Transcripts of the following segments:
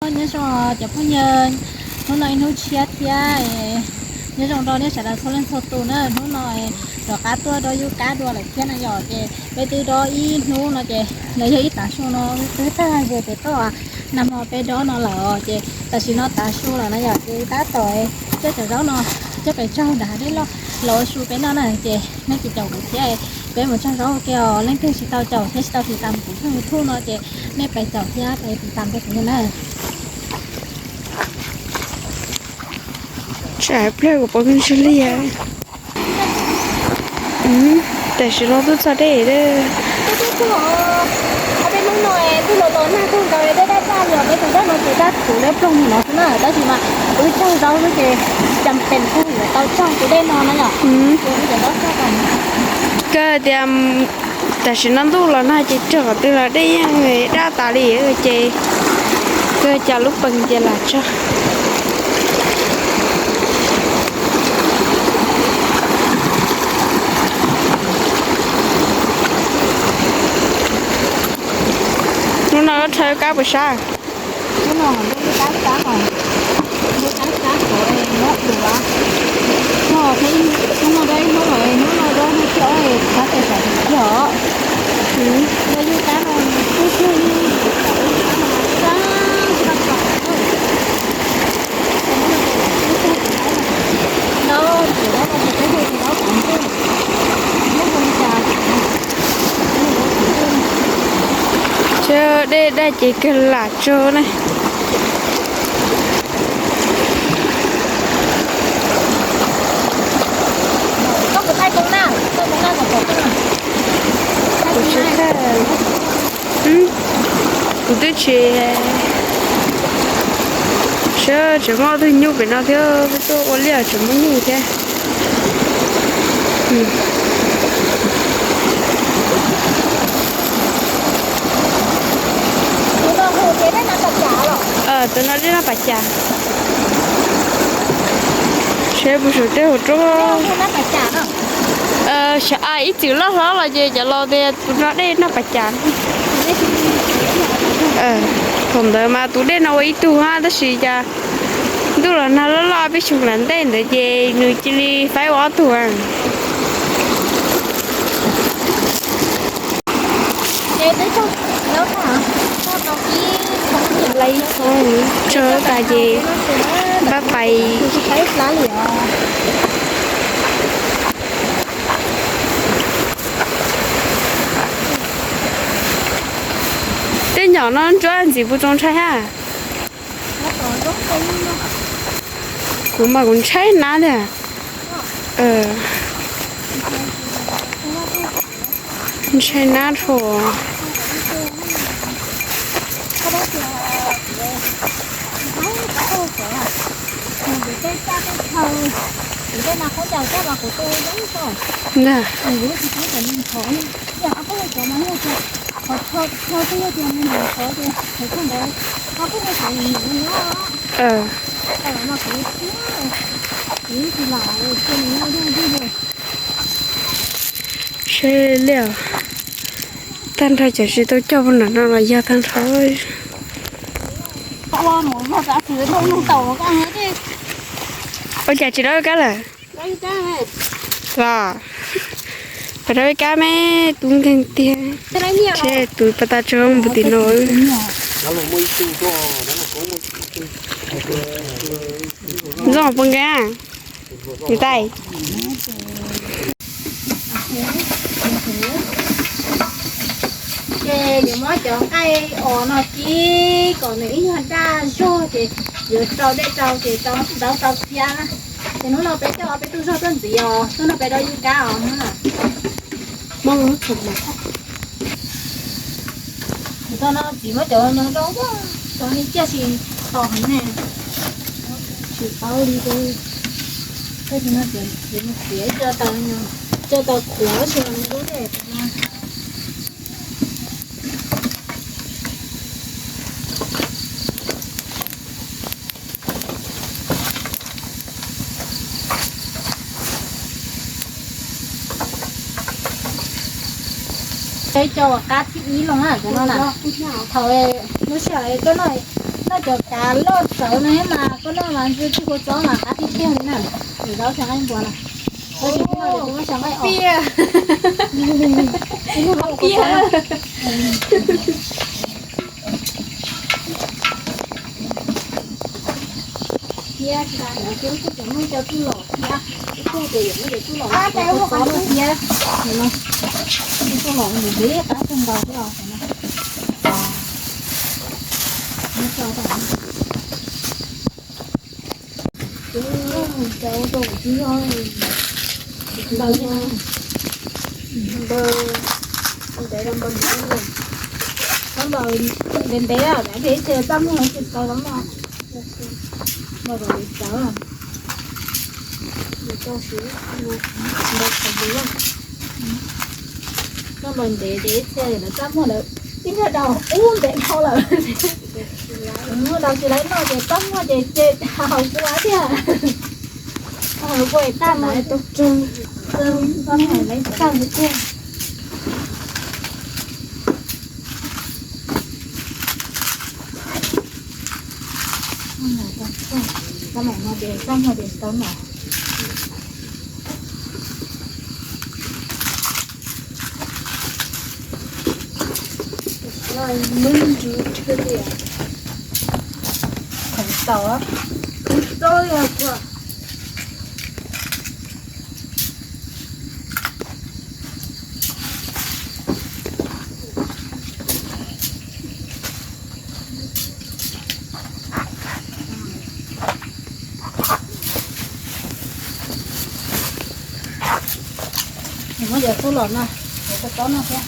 Nyob zoo cov phooj ywg, hnub no ib hnub tshiab thiab, nyob zoo rau nej sawv daws txhua leej txhua tus na. Hnub no rov qab tuaj dob yub kab dua lawm thiab na yom. Ces peb twb dob ib hnub no ces nws yog ib tav su no twb tag ze pem toj nag hmo peb dob no lawm os. Ces tam sim no tav su lawm na yom, ces tab tom coj cov zaub no coj pem tsaug dav dej loj los ua su peb noj na. Ces nej cia caum kuv thiab, peb mus tsaug zaub ua ke os. Leej twg tsis tau caum thiab tsis tau tiv tam kuv tshooj YouTube no ces nej pais caum thiab pais tiv tam rau kuv na. Tsam plawg kuv pom ntswg li. Tam sim no tuaj txog dej. Peb hnub no twb los los nag kawg nkaus, peb daj daj li os, peb tus dab no ces daj kuv dab ploog no xwb na, tab sis mas wb tsaug zaub xwb ces cas pem kuj yuav tau tsaug tus dej no na yom. Kawg tias tam sim no ntuj los nag ces raug qhov twg los dej yeej daj tas li ces kawg cas lub pees ces lam tsaug. Hnub no koj rhawv kab puas sab? Cov dej daj ces kawg lam tsaug ne. Kuv twb tsis saib tseem muaj tug nyuj pem no thiab, tuaj ua liaj tseem muaj nyuj thiab. Tus no dej nab pas cas. Seb puas saum tej hauv roob. Ib txwm loj hlob los ces cov laus tias tus no dej nab pas cas. Thaum ntawd mas tus dej no ua ib tug hab, tab sis cas ntuj los nag loj loj peb xyoo lam ntej ntawd ces nws cia li faib ua ob tug. Tsaug tas ces pab pais. Tej nyom no ntsuab ntxiv puas tau ntshai hab? Kuv mas kuv ntshai nab tiag. Ntshai nab dhau. Seb li os, tag nrho cov tsis tau coj puag nram no los yog tag nrho. Ua cas tsis rov kab lawm? Los, rov kab me tub nkeeg tiag. Seb tus pas tas tso npus tim no. Ntxooj puas nkeeg? Tus tais. Ces yuav muab cov nqaij os no kib kom nws ib nyuag daj zog ces yuav rau dej rau ces rau ntawv rau txiab na. Ces hnub no peb coj peb tub zog tuaj ntxiv os, hnub no peb dob yub kab os hnub no. Tsis muab cov no rau, cov ni ciaj tsis to heev ne. Tsis paub li, txiav coj tau, coj tau khuav tsis lub dej no. Peb coj qab thib ib los na, cov no na. Thaum lub sij hawm koj noj, Cov kav loj txawv no mas koj noj mas ntsw tsis kua txob mas qab tiag tiag li na. Zaub xyaw nqaij npua no. Tab sis kuv noj ces kuv muab xyaw nqaij os. Piaj. Thiab tsis tas ntawd kuv kuj tseem muaj cov tub los thiab, kuv kuj tias yuav muab cov tub los, cov tub los thiab, tub los nws ntev qab kawg nkaus thiab os. Ntev ntev, ces txaj muag tsis tau los mas, npau taws tsis tau. Npau taws ntev ces ib txhia lawv txaj muag lawm, ib nyuag daus ub ntev dhau lawm. Daus tsis laib noj ces txaj muag ces ces haus kua tiag. Haus kua tag mas tau tag tiag. Txaj muag ces txaj muag ces tau noj. Muab cov tub los no, cov kua txob no thiab.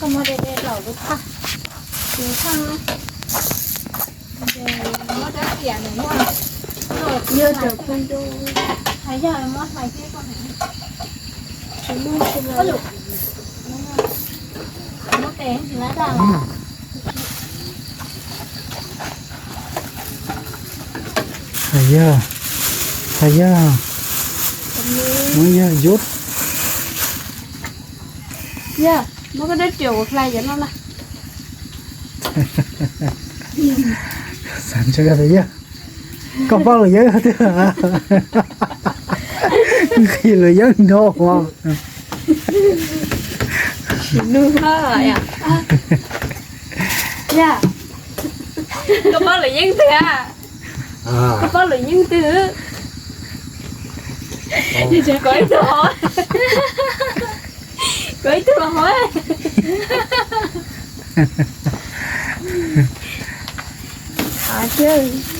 Koj muab de de los lub thaj, lub thaj no. Muab rab riam ntawm no. Yog cov kua ntoo. Hais yog muab hlais thiab koj. Tsis muaj tsis muaj. Muab tes tsis lab daj. Hais yog, hais yog, muab yog yub. Yog muab koj rab riam ua hlais cov no na. Xav ntshe yog koj paub luam yeeb tiag. Nqhis luam yeeb nrov. Koj paub luam yeeb twg? Koj paub luam yeeb twg? Koj ib tug los hov.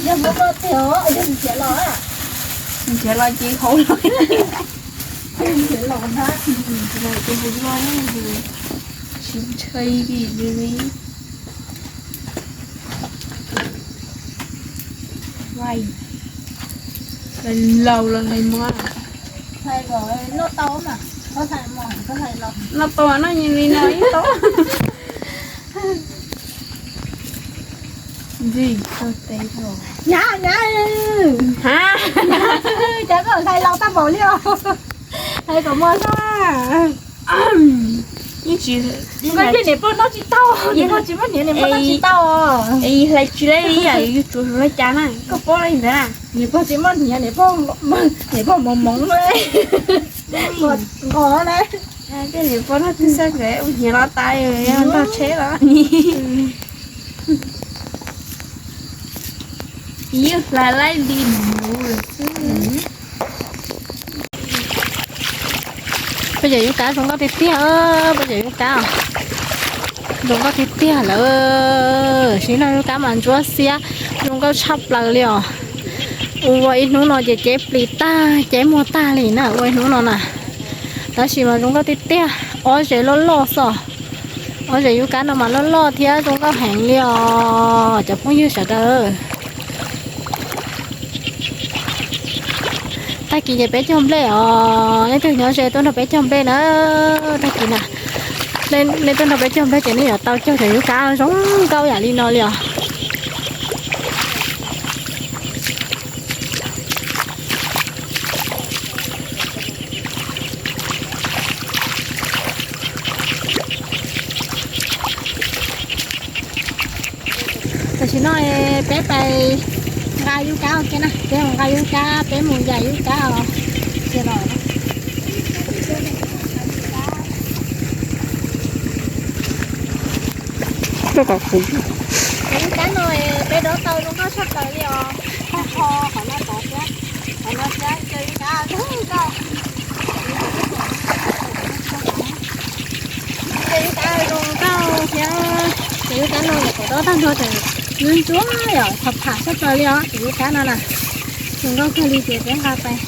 Yog muab koj tiag os, yog nrhiav los, nrhiav los ces hauv los, nrhiav los na, nrhiav los ces hauv los, tsis ntshai li li. Hlais laus los hlais mos? Noj tau mas noj li no ib tau. Ntxim tau tes. Nyab, nyab, cas koj hlais laus tag npaum li os? Hlais kom mos xwb. Koj cia niam pog noj tsis tau, niam pog tsis muaj hniav, niam pog noj tsis tau. Hlais tsis laib li yam yus tsuav hlais cas na, koj paub li ntawd na. Niam pog tsis muaj hniav, niam pog, niam pog mos moov nqos na. Tej niam pog noj tib xeeb nkawd ua hniav los tas, ntog tsheb los. Yeej hlais laib li nuv xwb. Peb cov yub kab zoo nkauj tiag tiag, peb cov yub kab zoo nkauj tiag tiag lawm. Sim no yub kab mas ntsuab xiab, zoo nkauj tshaj plaws li os. Ua ib hnub no ces cev plis tag, cev muag tag li na, ua ib hnub no na. Tab sis mas zoo nkauj tiag tiag, ob ze loj loj xwb. Ob ze yub kab no mas loj loj thiab zoo nkauj heev li os cov phooj ywg sawv daws. Tag kis ces peb cog nplej os, leej twg nyob ze tuaj nrog peb cog nplej na. Tag kis na, nej tuaj nrog peb cog nplej ces nej yuav tau cog cov yub kab zoo nkauj yam li no li os. Nim no peb pais nqa yub kab ua ke na, peb mus nqa yub kab, peb mus yais yub kab os. Ces los yub kab no peb dob tau zoo nkauj tshaj plaws li os. Qhov no pov thiab, qhov no thiab, yub kab zoo nkauj. Yub kab zoo nkauj thiab, ces yub kab no nyuam qhuav dob tag nrho ces ntsuab ntsuab yom, pham pham tshaj plaws li os ces yub kab no na. Zoo nkauj kawg li ces peb nqa pais.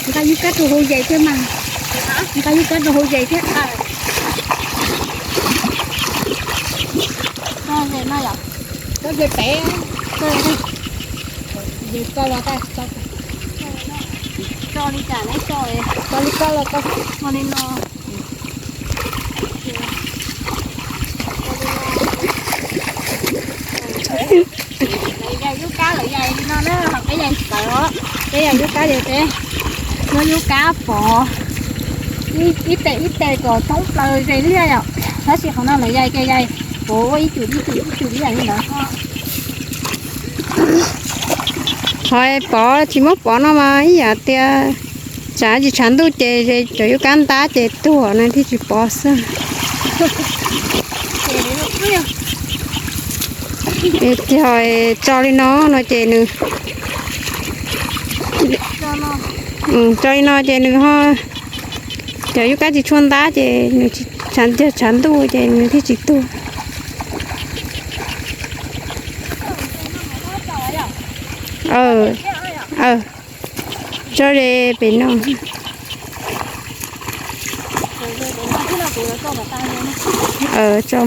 Nqa yub kab rau hauv yais thiab mas. Nqa yub kab rau hauv yais thiab. Tso ze no yom. Tso ze pem. Tso ze, tso los tso, tso li cas neb tso, tso li tso los tso, tso li no. Lawv yais yub kab lawv yais li no na, ho peb yais tsis tau os. Peb yais yub kab ces peb muab yub kab pov ib tes ib tes kom thoob plaws ze liaj yom. Tab sis qhov no lawv yais ces yais pov ua ib cum ib cum ib cum ib yam li ntawd. Qhov pov tsis muab pov no mas ib yam tias tsam tsis tshav ntuj ces cov yub kab ntab ces tuag na thiaj tsis pov xwb. Tiag, tso li no no ces nws, tso li no ces nws ho, cov yub kab tsis tshua ntab ces nws tsis tshav ntuj ces nws thiaj tsis tuag. Tso ze pem no. Tso.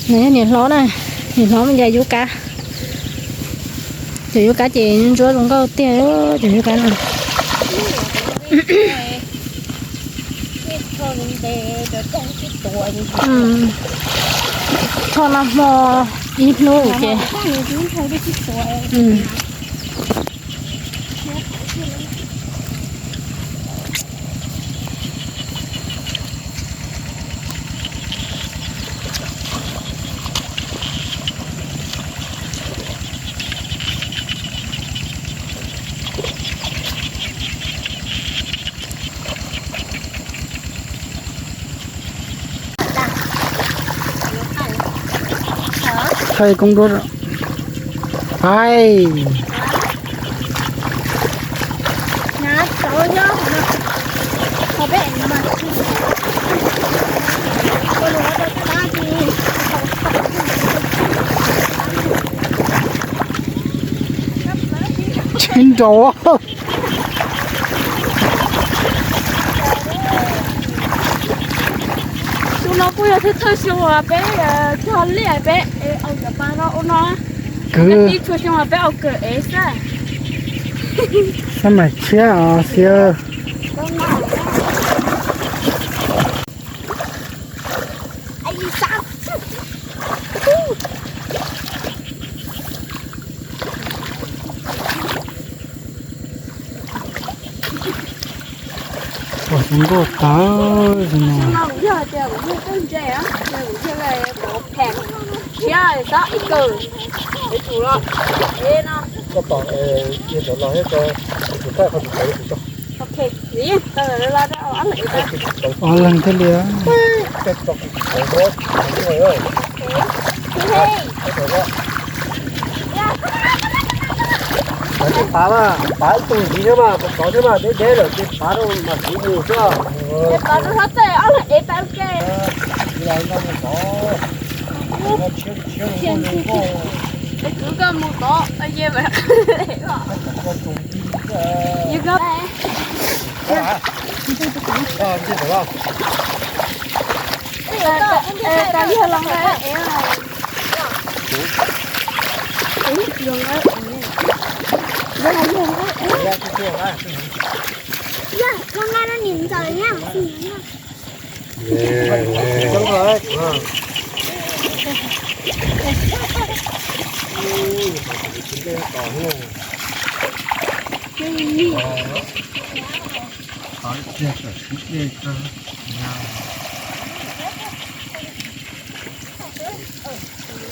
Niam hlob na, niam hlob mus yais yub kab. Cov yub kab ces ntsuab zoo nkauj tiag, cov yub kab no. Rho nag hmo ib hnub ces. Thaij koob duab. Hais. Tsis nrov. Tus no kuj yog thawj thawj xyoo uas peb cog liaj peb es au cov pa no ua no. Kwv. Tib txhua xyoo uas peb au kawm ev xwb. Xab maim tshiab os xia. Ua xyoo nkauj tawv no. Xyoo no kuv yog hais tias kuv yog txawj ntse, kuv yog phem, tshiab txhob ib kawm, es tsum los, no. Koj pom, los, tsum thaij qhov tsum tawv. Ok, tau lawm, los. Ob leeg thiaj li. Pav mas, pav ib tug ntxiv thiab mas, pav tsov thiab mas, deb deb lawm ces pav rau mam ntxiv mus xwb.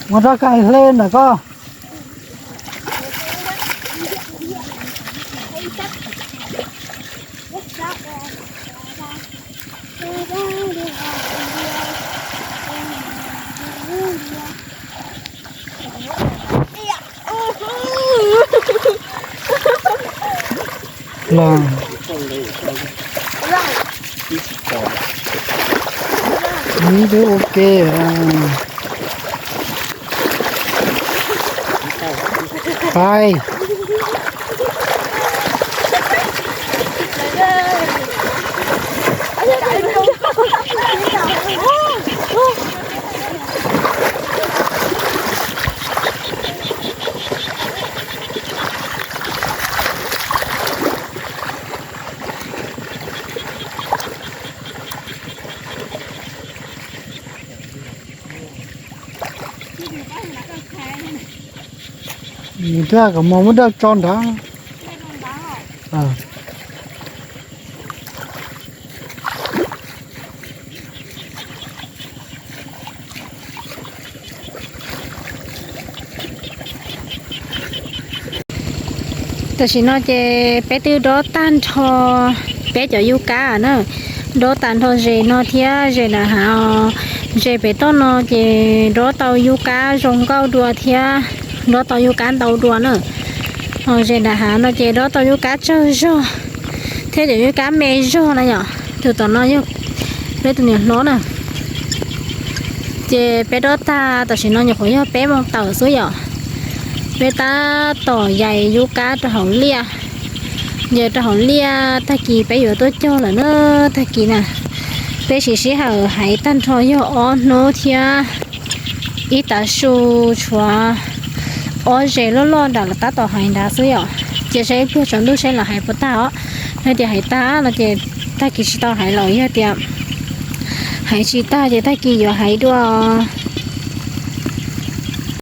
Muab rab kais hle ntawm koj. Los, ib twb ua ke. Pais. Nws twb hais kom mos muab dawj tso nrad. Tam sim no ces peb twb dob tag nrho peb cov yub kab na, dob tag nrho zes no thiab zes nram hav, zes pem toj no ces dob tau yub kab zoo nkauj dua thiab dob tau yub kab ntau dua na. Zes nram hav no ces dob tau yub kab tsawg zog thiab cov yub kab me zog na yom. Tus tom no yog peb tus niam hlob na. Ces peb dob tag tam sim no nyuam qhuav yog peb moos tawm xwb yom. Peb tab tom yais yub kab rau hauv liaj. Yais rau hauv liaj tag kis peb yuav tuaj cog lawm na. Tag kis na peb sim sij hawm hais tag nrho yog ob hnub thiab ib tav su tshuav ob zes loj loj nram lawv tab tom hais nrad xwb yom. Ces saib ib pliag tsaus ntuj saib lawv hais puas tag os. Yog tias hais tag no ces tag kis tsis tau hais lawm, yog tias hais tsis tag ces tag kis yuav hais dua.